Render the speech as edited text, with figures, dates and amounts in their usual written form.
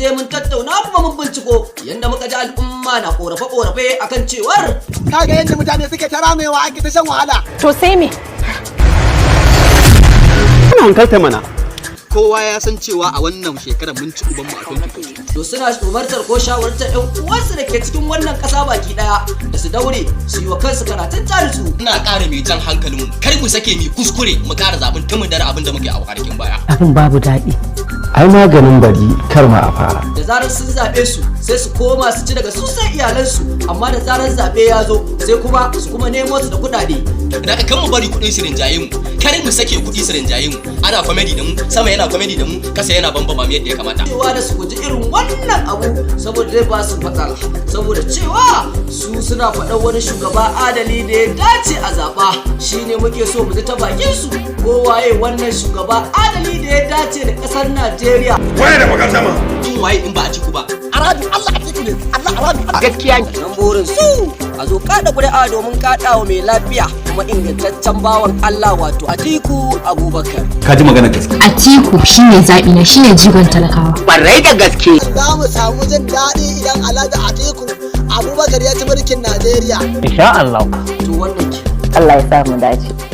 je mun tattauna kuma mun binciko yanda muka ji al'umma na korafe-korafe akan cewar Kaga yadda mutane suke ta ramewa, ake ta shan wahala. To sai me? Ana hankalta mana. Kowa ya san cewa a wannan shekarar mun ci ubanmu a 2022. To suna umartar ko shawartar 'yan uwansu da ke cikin wannan ƙasa baki ɗaya da su daure su yi wa kansu karatun ta nutsu. Ina ƙara mai jan hankalinmu, kar mu sake mu kuskure mu ƙara zaɓen tumun dare abin da muke a kwanakin baya. Abin babu daɗi. Ai maganin bari kar ma a fara. Da zarar sun zaɓe su, sai su koma su ci daga su sai iyalansu, amma da zarar zaɓe ya zo, sai kuma su kuma nemo su da kuɗaɗe. Da kan mu bari kuɗin su rinjaye mu, kar mu sake kuɗi su rinjaye mu. Ana comedy da mu, sama yana comedy da mu, kasa yana bambama mu yadda ya kamata. Cewa da su guji irin wannan abu saboda zai ba su matsala, saboda cewa su suna faɗan wani shugaba adali da ya dace a zaɓa. Shine muke so mu ji ta bakin su, ko waye wannan shugaba adali da ya dace da ƙasar Najeriya? Waye da makarta ma? In waye in ba Atiku ba? Aradu Allah Atiku ne, Allah aradu. Gaskiya ne. Nan burin su a zo kada ƙuri'a domin kaɗawa mai lafiya kuma ingantaccen bawan Allah, wato Atiku Abubakar. Ka ji magana gaskiya. Atiku shine zaɓi na, shine jigon talakawa. Kwarai da gaske. Za mu samu jin daɗi idan Alhaji Atiku Abubakar ya ci mulkin Najeriya. Insha Allah. To wannan ke Allah ya sa mu dace.